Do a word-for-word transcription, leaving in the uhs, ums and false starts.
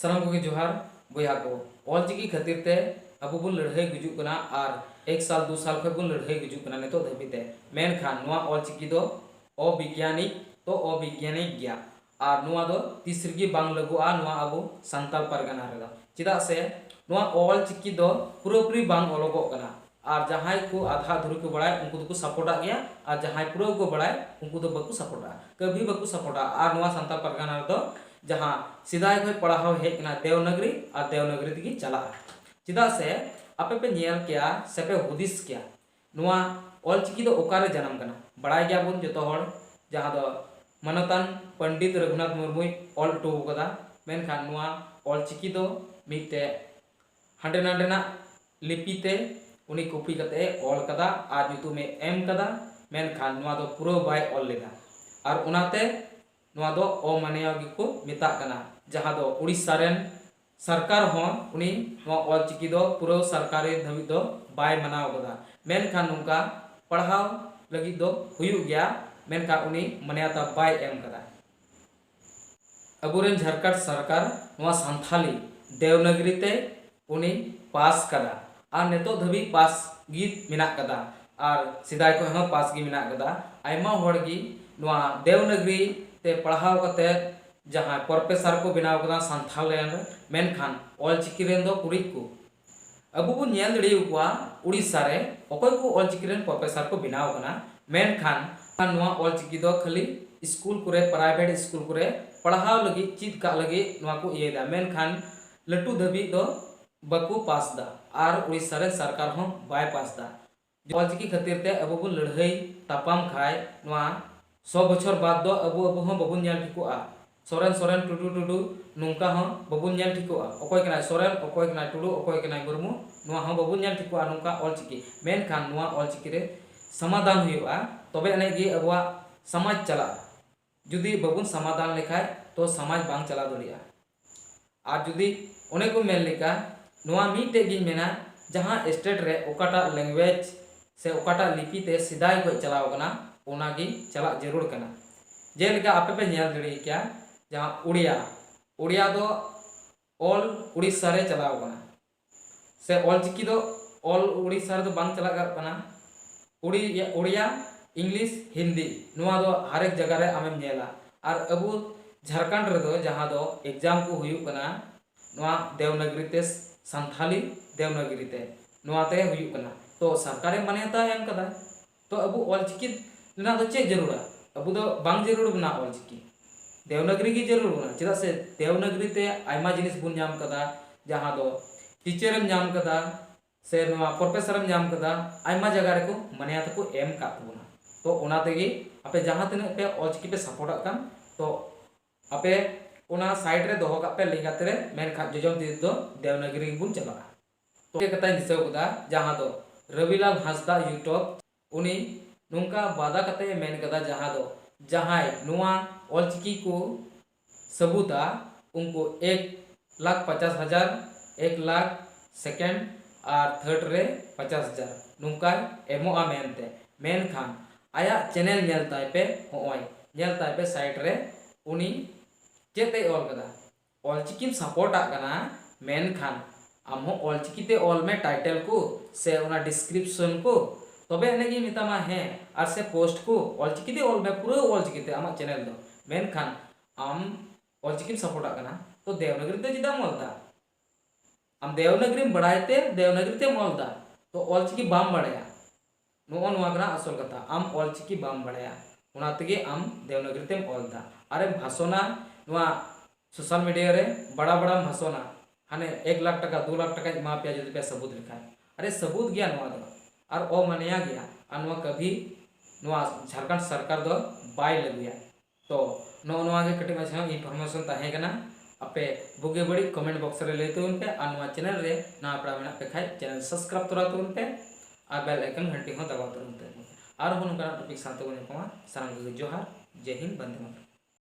ᱥᱟᱱᱟᱢ ᱠᱚᱜᱮ ᱡᱚᱦᱟᱨ᱾ ᱵᱚᱭᱦᱟ ᱠᱚ, ᱚᱞᱪᱤᱠᱤ ᱠᱷᱟᱹᱛᱤᱨ ᱛᱮ ᱟᱵᱚ ᱵᱚᱱ ᱞᱟᱹᱲᱦᱟᱹᱭ ᱜᱩᱡᱩᱜ ᱠᱟᱱᱟ ᱟᱨ ᱮᱠ ᱥᱟᱞ ᱫᱩ ᱥᱟᱞ ᱠᱷᱚᱱ ᱵᱚᱱ ᱞᱟᱹᱲᱦᱟᱹᱭ ᱜᱩᱡᱩᱜ ᱠᱟᱱᱟ ᱱᱤᱛᱚᱜ ᱫᱷᱟᱹᱵᱤᱡ ᱛᱮ᱾ ᱢᱮᱱᱠᱷᱟᱱ ᱱᱚᱣᱟ ᱚᱞᱪᱤᱠᱤ ᱫᱚ ᱚᱵᱤᱜᱽᱭᱟᱱᱤᱠ ᱛᱚ ᱚᱵᱤᱜᱽᱭᱟᱱᱤᱠ ᱜᱮᱭᱟ᱾ ᱟᱨ ᱱᱚᱣᱟ ᱫᱚ ᱛᱤᱥ ᱨᱮᱜᱮ ᱵᱟᱝ ᱞᱟᱹᱜᱩᱜᱼᱟ ᱱᱚᱣᱟ ᱟᱵᱚ ᱥᱟᱱᱛᱟᱲ ᱯᱟᱨᱜᱟᱱᱟ ᱨᱮᱫᱚ᱾ ᱪᱮᱫᱟᱜ ᱥᱮ ᱱᱚᱣᱟ ᱚᱞᱪᱤᱠᱤ ᱫᱚ ᱯᱩᱨᱟᱹᱯᱩᱨᱤ ᱵᱟᱝ ᱚᱞᱚᱜᱚᱜ ᱠᱟᱱᱟ᱾ ᱟᱨ ᱡᱟᱦᱟᱸᱭ ᱠᱚ ᱟᱫᱷᱟ ᱟᱫᱷᱩᱨᱤ ᱠᱚ ᱵᱟᱲᱟᱭ, ᱩᱱᱠᱩ ᱫᱚᱠᱚ ᱥᱟᱯᱳᱨᱴᱟᱜ ᱜᱮᱭᱟ᱾ ᱟᱨ ᱡᱟᱦᱟᱸᱭ ᱯᱩᱨᱟᱹ ᱠᱚ ᱵᱟᱲᱟᱭ, ᱩᱱᱠᱩ ᱫᱚ ᱵᱟᱠᱚ ᱥᱟᱯᱳᱨᱴᱟ᱾ ᱠᱟᱹᱵᱷᱤ ᱵᱟᱠᱚ ᱥᱟᱯᱳᱨᱴᱟ᱾ ᱟᱨ ᱱᱚᱣᱟ ᱥᱟᱱᱛᱟᱲ ᱯᱟᱨᱜᱟᱱᱟ ᱨᱮᱫᱚ ᱡᱟᱦᱟᱸ ᱥᱮᱫᱟᱭ ᱠᱷᱚᱱ ᱯᱟᱲᱦᱟᱣ ᱦᱮᱡ ᱠᱟᱱᱟ ᱫᱮᱣᱱᱟᱜᱽᱨᱤ, ᱟᱨ ᱫᱮᱣᱱᱟᱜᱽᱨᱤ ᱛᱮᱜᱮ ᱪᱟᱞᱟᱜᱼᱟ᱾ ᱪᱮᱫᱟᱜ ᱥᱮ ᱟᱯᱮ ᱯᱮ ᱧᱮᱞ ᱠᱮᱭᱟ ᱥᱮ ᱯᱮ ᱦᱩᱫᱤᱥ ᱠᱮᱭᱟ, ᱱᱚᱣᱟ ᱚᱞᱪᱤᱠᱤ ᱫᱚ ᱚᱠᱟᱨᱮ ᱡᱟᱱᱟᱢ ᱠᱟᱱᱟ? ᱵᱟᱲᱟᱭ ᱜᱮᱭᱟᱵᱚᱱ ᱡᱚᱛᱚ ᱦᱚᱲ, ᱡᱟᱦᱟᱸ ᱫᱚ ᱢᱟᱱᱚᱛᱟᱱ ᱯᱚᱱᱰᱤᱛ ᱨᱚᱜᱷᱩᱱᱟᱛᱷ ᱢᱩᱨᱢᱩᱭ ᱚᱞ ᱦᱚᱴᱚ ᱟᱠᱟᱫᱟ᱾ ᱢᱮᱱᱠᱷᱟᱱ ᱱᱚᱣᱟ ᱚᱞᱪᱤᱠᱤ ᱫᱚ ᱢᱤᱫᱴᱮᱡ ᱦᱟᱸᱰᱮ ᱱᱟᱰᱮᱱᱟᱜ ᱞᱤᱯᱤ ᱛᱮ ᱩᱱᱤ ᱠᱚᱯᱤ ᱠᱟᱛᱮ ᱮ ᱚᱞ ᱠᱟᱫᱟ ᱟᱨ ᱧᱩᱛᱩᱢ ᱮ ᱮᱢ ᱠᱟᱫᱟ, ᱢᱮᱱᱠᱷᱟᱱ ᱱᱚᱣᱟ ᱫᱚ ᱯᱩᱨᱟᱹ ᱵᱟᱭ ᱚᱞ ᱞᱮᱫᱟ᱾ ᱟᱨ ᱚᱱᱟᱛᱮ ᱱᱚᱣᱟ ᱫᱚ ᱚᱢᱟᱱᱭᱟ ᱜᱮᱠᱚ ᱢᱮᱛᱟᱜ ᱠᱟᱱᱟ, ᱡᱟᱦᱟᱸ ᱫᱚ ᱩᱲᱤᱥᱥᱟ ᱨᱮᱱ ᱥᱚᱨᱠᱟᱨ ᱦᱚᱸ ᱩᱱᱤ ᱱᱚᱣᱟ ᱚᱞᱪᱤᱠᱤ ᱫᱚ ᱯᱩᱨᱟᱹ ᱥᱚᱨᱠᱟᱨᱤ ᱫᱷᱟᱹᱵᱤᱡ ᱫᱚ ᱵᱟᱭ ᱢᱟᱱᱟᱣ ᱠᱟᱫᱟ᱾ ᱢᱮᱱᱠᱷᱟᱱ ᱱᱚᱝᱠᱟ ᱯᱟᱲᱦᱟᱣ ᱞᱟᱹᱜᱤᱫ ᱫᱚ ᱦᱩᱭᱩᱜ ᱜᱮᱭᱟ, ᱢᱮᱱᱠᱷᱟᱱ ᱩᱱᱤ ᱢᱟᱱᱭᱟᱛᱟ ᱵᱟᱭ ᱮᱢ ᱠᱟᱫᱟ᱾ ᱟᱵᱚᱨᱮᱱ ᱡᱷᱟᱨᱠᱷᱚᱸᱰ ᱥᱚᱨᱠᱟᱨ ᱱᱚᱣᱟ ᱥᱟᱱᱛᱷᱟᱞᱤ ᱫᱮᱣᱱᱟᱜᱽᱨᱤ ᱛᱮ ᱩᱱᱤ ᱯᱟᱥ ᱠᱟᱫᱟ ᱟᱨ ᱱᱤᱛᱚᱜ ᱫᱷᱟᱹᱵᱤᱡ ᱯᱟᱥ ᱜᱮ ᱢᱮᱱᱟᱜ ᱠᱟᱫᱟ᱾ ᱟᱨ ᱥᱮᱫᱟᱭ ᱠᱷᱚᱱ ᱦᱚᱸ ᱯᱟᱥ ᱜᱮ ᱢᱮᱱᱟᱜ ᱠᱟᱫᱟ᱾ ᱟᱭᱢᱟ ᱦᱚᱲ ᱜᱮ ᱱᱚᱣᱟ ᱫᱮᱣᱱᱟᱜᱽᱨᱤ ᱛᱮ ᱯᱟᱲᱦᱟᱣ ᱠᱟᱛᱮ ᱡᱟᱦᱟᱸᱭ ᱯᱨᱚᱯᱷᱮᱥᱟᱨ ᱠᱚ ᱵᱮᱱᱟᱣ ᱠᱟᱫᱟ ᱥᱟᱱᱛᱷᱟᱞ ᱨᱮᱱ, ᱢᱮᱱᱠᱷᱟᱱ ᱚᱞᱪᱤᱠᱤ ᱨᱮᱱ ᱫᱚ ᱠᱩᱲᱤᱫ ᱠᱚ᱾ ᱟᱵᱚ ᱵᱚᱱ ᱧᱮᱞ ᱫᱟᱲᱮ ᱟᱠᱚᱣᱟ ᱩᱲᱤᱥᱥᱟ ᱨᱮ ᱚᱠᱚᱭ ᱠᱚ ᱚᱞᱪᱤᱠᱤ ᱨᱮᱱ ᱯᱨᱚᱯᱷᱮᱥᱟᱨ ᱠᱚ ᱵᱮᱱᱟᱣ ᱠᱟᱱᱟ, ᱢᱮᱱᱠᱷᱟᱱ ᱱᱚᱣᱟ ᱚᱞᱪᱤᱠᱤ ᱫᱚ ᱠᱷᱟᱹᱞᱤ ᱥᱠᱩᱞ ᱠᱚᱨᱮ, ᱯᱨᱟᱭᱵᱷᱮᱴ ᱥᱠᱩᱞ ᱠᱚᱨᱮ ᱯᱟᱲᱦᱟᱣ ᱞᱟᱹᱜᱤᱫ, ᱪᱮᱫ ᱠᱟᱜ ᱞᱟᱹᱜᱤᱫ ᱱᱚᱣᱟ ᱠᱚ ᱤᱭᱟᱹᱭᱮᱫᱟ, ᱢᱮᱱᱠᱷᱟᱱ ᱞᱟᱹᱴᱩ ᱫᱷᱟᱹᱵᱤᱡ ᱫᱚ ᱵᱟᱠᱚ ᱯᱟᱥ ᱫᱟ ᱟᱨ ᱩᱲᱤᱥᱥᱟ ᱨᱮᱱ ᱥᱚᱨᱠᱟᱨ ᱦᱚᱸ ᱵᱟᱭ ᱯᱟᱥ ᱫᱟ᱾ ᱚᱞᱪᱤᱠᱤ ᱠᱷᱟᱹᱛᱤᱨ ᱛᱮ ᱟᱵᱚ ᱵᱚᱱ ᱞᱟᱹᱲᱦᱟᱹᱭ ᱛᱟᱯᱟᱢ ᱠᱷᱟᱡ, ᱱᱚᱣᱟ ᱥᱚ ᱵᱚᱪᱷᱚᱨ ᱵᱟᱫ ᱫᱚ ᱟᱵᱚ, ᱟᱵᱚ ᱦᱚᱸ ᱵᱟᱵᱚᱱ ᱧᱮᱞ ᱴᱷᱤᱠᱚᱜᱼᱟ᱾ ᱥᱚᱨᱮᱱ ᱥᱚᱨᱮᱱ, ᱴᱩᱰᱩ ᱴᱩᱰᱩ, ᱱᱚᱝᱠᱟ ᱦᱚᱸ ᱵᱟᱵᱚᱱ ᱧᱮᱞ ᱴᱷᱤᱠᱚᱜᱼᱟ᱾ ᱚᱠᱚᱭ ᱠᱟᱱᱟᱭ ᱥᱚᱨᱮᱱ, ᱚᱠᱚᱭ ᱠᱟᱱᱟᱭ ᱴᱩᱰᱩ, ᱚᱠᱚᱭ ᱠᱟᱱᱟᱭ ᱢᱩᱨᱢᱩ, ᱱᱚᱣᱟ ᱦᱚᱸ ᱵᱟᱵᱚᱱ ᱧᱮᱞ ᱴᱷᱤᱠᱚᱜᱼᱟ ᱱᱚᱝᱠᱟ ᱚᱞᱪᱤᱠᱤ᱾ ᱢᱮᱱᱠᱷᱟᱱ ᱱᱚᱣᱟ ᱚᱞᱪᱤᱠᱤ ᱨᱮ ᱥᱚᱢᱟᱫᱷᱟᱱ ᱦᱩᱭᱩᱜᱼᱟ, ᱛᱚᱵᱮ ᱟᱹᱱᱤᱡ ᱜᱮ ᱟᱵᱚᱣᱟᱜ ᱥᱚᱢᱟᱡᱽ ᱪᱟᱞᱟᱜᱼᱟ᱾ ᱡᱩᱫᱤ ᱵᱟᱵᱚᱱ ᱥᱚᱢᱟᱫᱷᱟᱱ ᱞᱮᱠᱷᱟᱡ, ᱛᱚ ᱥᱚᱢᱟᱡᱽ ᱵᱟᱝ ᱪᱟᱞᱟᱣ ᱫᱟᱲᱮᱭᱟᱜᱼᱟ᱾ ᱟᱨ ᱡᱩᱫᱤ ᱚᱱᱮ ᱠᱚ ᱢᱮᱱ ᱞᱮᱠᱟ, ᱱᱚᱣᱟ ᱢᱤᱫᱴᱮᱡ ᱜᱤᱧ ᱢᱮᱱᱟ, ᱡᱟᱦᱟᱸ ᱥᱴᱮᱴ ᱨᱮ ᱚᱠᱟᱴᱟᱜ ᱞᱮᱝᱜᱩᱭᱮᱡᱽ ᱥᱮ ᱚᱠᱟᱴᱟᱜ ᱞᱤᱯᱤ ᱛᱮ ᱥᱮᱫᱟᱭ ᱠᱷᱚᱡ ᱪᱟᱞᱟᱣ ᱠᱟᱱᱟ, ᱚᱱᱟ ᱜᱮ ᱪᱟᱞᱟᱜ ᱡᱟᱹᱨᱩᱲ ᱠᱟᱱᱟ᱾ ᱡᱮᱞᱮᱠᱟ ᱟᱯᱮ ᱯᱮ ᱧᱮᱞ ᱫᱟᱲᱮ ᱠᱮᱭᱟ, ᱡᱟᱦᱟᱸ ᱩᱲᱤᱭᱟ, ᱩᱲᱤᱭᱟ ᱫᱚ ᱚᱞ ᱩᱲᱤᱥᱥᱟ ᱨᱮ ᱪᱟᱞᱟᱣ ᱠᱟᱱᱟ᱾ ᱥᱮ ᱚᱞ ᱪᱤᱠᱤ ᱫᱚ ᱚᱞ ᱩᱲᱤᱥᱥᱟ ᱨᱮᱫᱚ ᱵᱟᱝ ᱪᱟᱞᱟᱜ ᱠᱟᱱᱟ᱾ ᱩᱲᱤᱭᱟ, ᱩᱲᱤᱭᱟ, ᱤᱝᱞᱤᱥ, ᱦᱤᱱᱫᱤ, ᱱᱚᱣᱟ ᱫᱚ ᱦᱟᱨᱮᱠ ᱡᱟᱭᱜᱟ ᱨᱮ ᱟᱢᱮᱢ ᱧᱮᱞᱟ᱾ ᱟᱨ ᱟᱵᱚ ᱡᱷᱟᱲᱠᱷᱚᱸᱰ ᱨᱮᱫᱚ ᱡᱟᱦᱟᱸ ᱫᱚ ᱮᱠᱡᱟᱢ ᱠᱚ ᱦᱩᱭᱩᱜ ᱠᱟᱱᱟ, ᱱᱚᱣᱟ ᱫᱮᱣᱱᱟᱜᱽᱨᱤ ᱛᱮ, ᱥᱟᱱᱛᱷᱟᱞᱤ ᱫᱮᱣᱱᱟᱜᱽᱨᱤ ᱛᱮ ᱱᱚᱣᱟ ᱛᱮ ᱦᱩᱭᱩᱜ ᱠᱟᱱᱟ᱾ ᱛᱚ ᱥᱚᱨᱠᱟᱨᱮ ᱢᱟᱱᱭᱚᱛᱟ ᱮᱢ ᱠᱟᱫᱟ᱾ ᱛᱚ ᱟᱵᱚ ᱚᱞ ᱪᱤᱠᱤ ᱨᱮᱱᱟᱜ ᱫᱚ ᱪᱮᱫ ᱡᱟᱹᱨᱩᱲᱟ? ᱟᱵᱚ ᱫᱚ ᱵᱟᱝ ᱡᱟᱹᱨᱩᱲ ᱵᱚᱱᱟ ᱚᱞ ᱪᱤᱠᱤ, ᱫᱮᱣᱱᱟᱜᱽᱨᱤ ᱜᱮ ᱡᱟᱹᱨᱩᱲ ᱵᱚᱱᱟ᱾ ᱪᱮᱫᱟᱜ ᱥᱮ ᱫᱮᱣᱱᱟᱜᱽᱨᱤ ᱛᱮ ᱟᱭᱢᱟ ᱡᱤᱱᱤᱥ ᱵᱚᱱ ᱧᱟᱢ ᱠᱟᱫᱟ, ᱡᱟᱦᱟᱸ ᱫᱚ ᱴᱤᱪᱟᱨᱮᱢ ᱧᱟᱢ ᱠᱟᱫᱟ, ᱥᱮ ᱱᱚᱣᱟ ᱯᱨᱚᱯᱷᱮᱥᱚᱨᱮᱢ ᱧᱟᱢ ᱠᱟᱫᱟ, ᱟᱭᱢᱟ ᱡᱟᱭᱜᱟ ᱨᱮᱠᱚ ᱢᱟᱱᱭᱟᱛᱟ ᱠᱚ ᱮᱢ ᱠᱟᱫ ᱛᱟᱵᱚᱱᱟ᱾ ᱛᱚ ᱚᱱᱟ ᱛᱮᱜᱮ ᱟᱯᱮ ᱡᱟᱦᱟᱸ ᱛᱤᱱᱟᱹᱜ ᱯᱮ ᱚᱞ ᱪᱤᱠᱤ ᱯᱮ ᱥᱟᱯᱳᱨᱴᱟᱜ ᱠᱟᱱ, ᱛᱚ ᱟᱯᱮ ᱚᱱᱟ ᱥᱟᱭᱤᱰ ᱨᱮ ᱫᱚᱦᱚ ᱠᱟᱜ ᱯᱮ ᱞᱤᱝᱠ ᱟᱛᱮ ᱨᱮ, ᱢᱮᱱᱠᱷᱟᱱ ᱡᱚᱡᱚᱢ ᱛᱤ ᱛᱮᱫᱚ ᱫᱮᱣᱱᱟᱜᱽᱨᱤ ᱜᱮᱵᱚᱱ ᱪᱟᱞᱟᱜᱼᱟ᱾ ᱛᱚ ᱢᱤᱫᱴᱮᱡ ᱠᱟᱛᱷᱟᱧ ᱫᱤᱥᱟᱹᱣ ᱠᱟᱫᱟ, ᱡᱟᱦᱟᱸ ᱫᱚ ᱨᱚᱵᱤᱞᱟᱞ ᱦᱟᱸᱥᱫᱟ YouTube, ᱩᱱᱤ ᱱᱚᱝᱠᱟ ᱵᱟᱫᱟ ᱠᱟᱛᱮ ᱮ ᱢᱮᱱ ᱠᱟᱫᱟ, ᱡᱟᱦᱟᱸ ᱫᱚ ᱡᱟᱦᱟᱸᱭ ᱱᱚᱣᱟ ᱚᱞ ᱪᱤᱠᱤ ᱠᱚ ᱥᱟᱹᱵᱩᱛᱟ, ᱩᱱᱠᱩ ᱮᱠ ᱞᱟᱠᱷ ᱯᱚᱪᱟᱥ ᱦᱟᱡᱟᱨ, ᱮᱠ ᱞᱟᱠᱷ ᱥᱮᱠᱮᱱᱰ ᱟᱨ ᱛᱷᱟᱨᱰ ᱨᱮ ᱯᱚᱪᱟᱥ ᱦᱟᱡᱟᱨ ᱱᱚᱝᱠᱟᱭ ᱮᱢᱚᱜᱼᱟ ᱢᱮᱱᱛᱮ᱾ ᱢᱮᱱᱠᱷᱟᱱ ᱟᱭᱟᱜ ᱪᱮᱱᱮᱞ ᱧᱮᱞ ᱛᱟᱭ ᱯᱮ, ᱦᱚᱸᱜᱼᱚᱭ ᱧᱮᱞ ᱛᱟᱭ ᱯᱮ ᱥᱟᱭᱤᱰ ᱨᱮ ᱩᱱᱤ ᱪᱮᱫ ᱮ ᱚᱞ ᱠᱟᱫᱟ᱾ ᱚᱞ ᱪᱤᱠᱤᱢ ᱥᱟᱯᱳᱨᱴᱟᱜ ᱠᱟᱱᱟ, ᱢᱮᱱᱠᱷᱟᱱ ᱟᱢ ᱦᱚᱸ ᱚᱞ ᱪᱤᱠᱤ ᱛᱮ ᱚᱞ ᱢᱮ ᱴᱟᱭᱴᱮᱞ ᱠᱚ, ᱥᱮ ᱚᱱᱟ ᱰᱤᱥᱠᱨᱤᱯᱥᱚᱱ ᱠᱚ, ᱛᱚᱵᱮ ᱟᱹᱱᱤᱡ ᱜᱤᱧ ᱢᱮᱛᱟᱢᱟ ᱦᱮᱸ᱾ ᱟᱨ ᱥᱮ ᱯᱳᱥᱴ ᱠᱚ ᱚᱞ ᱪᱤᱠᱤ ᱛᱮ ᱚᱞ ᱢᱮ, ᱯᱩᱨᱟᱹ ᱚᱞ ᱪᱤᱠᱤ ᱛᱮ ᱟᱢᱟᱜ ᱪᱮᱱᱮᱞ ᱫᱚ᱾ ᱢᱮᱱᱠᱷᱟᱱ ᱟᱢ ᱚᱞ ᱪᱤᱠᱤᱢ ᱥᱟᱯᱳᱨᱴᱟᱜ ᱠᱟᱱᱟ, ᱛᱚ ᱫᱮᱣᱱᱟᱜᱽᱨᱤ ᱛᱮ ᱪᱮᱫᱟᱜ ᱮᱢ ᱚᱞ ᱮᱫᱟ? ᱟᱢ ᱫᱮᱣᱱᱟᱜᱽᱨᱤᱢ ᱵᱟᱲᱟᱭ ᱛᱮ ᱫᱮᱣᱱᱟᱜᱽᱨᱤ ᱛᱮᱢ ᱚᱞ ᱮᱫᱟ, ᱛᱚ ᱚᱞ ᱪᱤᱠᱤ ᱵᱟᱢ ᱵᱟᱲᱟᱭᱟ᱾ ᱱᱚᱜᱼᱚ ᱱᱚᱣᱟ ᱠᱟᱱᱟ ᱟᱥᱚᱞ ᱠᱟᱛᱷᱟ, ᱟᱢ ᱚᱞ ᱪᱤᱠᱤ ᱵᱟᱢ ᱵᱟᱲᱟᱭᱟ, ᱚᱱᱟ ᱛᱮᱜᱮ ᱟᱢ ᱫᱮᱣᱱᱟᱜᱽᱨᱤ ᱛᱮᱢ ᱚᱞ ᱮᱫᱟ᱾ ᱟᱨᱮᱢ ᱵᱷᱟᱥᱚᱱᱟ ᱱᱚᱣᱟ ᱥᱳᱥᱟᱞ ᱢᱤᱰᱤᱭᱟ ᱨᱮ, ᱵᱟᱲᱟ ᱵᱟᱲᱟᱢ ᱵᱷᱟᱥᱚᱱᱟ, ᱦᱟᱱᱮ ᱮᱠ ᱞᱟᱠᱷ ᱴᱟᱠᱟ, ᱫᱩ ᱞᱟᱠᱷ ᱴᱟᱠᱟᱧ ᱮᱢᱟ ᱯᱮᱭᱟ ᱡᱩᱫᱤ ᱯᱮ ᱥᱟᱹᱵᱩᱛ ᱞᱮᱠᱷᱟᱱ᱾ ᱟᱨᱮ ᱥᱟᱹᱵᱩᱛ ᱜᱮᱭᱟ ᱱᱚᱣᱟ ᱫᱚ, ᱟᱨ ᱚᱢᱟᱱᱭᱟ ᱜᱮᱭᱟ, ᱟᱨ ᱱᱚᱣᱟ ᱠᱟᱹᱵᱷᱤ ᱱᱚᱣᱟ ᱡᱷᱟᱲᱠᱷᱚᱸᱰ ᱥᱚᱨᱠᱟᱨ ᱫᱚ ᱵᱟᱭ ᱞᱟᱹᱜᱩᱭᱟ᱾ ᱛᱚ ᱱᱚᱜᱼᱚ ᱱᱚᱣᱟ ᱜᱮ ᱠᱟᱹᱴᱤᱡ ᱢᱟᱪᱷᱟ ᱤᱱᱯᱷᱚᱨᱢᱮᱥᱚᱱ ᱛᱟᱦᱮᱸ ᱠᱟᱱᱟ᱾ ᱟᱯᱮ ᱵᱩᱜᱤ ᱵᱟᱹᱲᱤᱡ ᱠᱚᱢᱮᱱᱴ ᱵᱚᱠᱥ ᱨᱮ ᱞᱟᱹᱭ ᱛᱟᱵᱚᱱ ᱯᱮ, ᱟᱨ ᱱᱚᱣᱟ ᱪᱮᱱᱮᱞ ᱨᱮ ᱱᱟᱣᱟ ᱯᱮᱲᱟ ᱢᱮᱱᱟᱜ ᱯᱮ ᱠᱷᱟᱡ ᱪᱮᱱᱮᱞ ᱥᱟᱵᱥᱠᱨᱟᱭᱤᱵ ᱛᱚᱨᱟ ᱛᱟᱵᱚᱱ ᱯᱮ, ᱟᱨ ᱵᱮᱞ ᱟᱭᱠᱚᱱ ᱜᱷᱟᱱᱴᱤ ᱦᱚᱸ ᱫᱟᱵᱟᱣ ᱛᱟᱵᱚᱱ ᱯᱮ᱾ ᱟᱨᱦᱚᱸ ᱱᱚᱝᱠᱟᱱᱟᱜ ᱴᱚᱯᱤᱠ ᱥᱟᱶ ᱛᱮᱵᱚᱱ ᱧᱟᱯᱟᱢᱟ᱾ ᱥᱟᱱᱟᱢ ᱠᱚᱜᱮ ᱡᱚᱦᱟᱨ, ᱡᱮ ᱦᱤᱱᱫ, ᱵᱚᱱᱫᱮ ᱢᱟᱛᱚᱨᱚᱢ᱾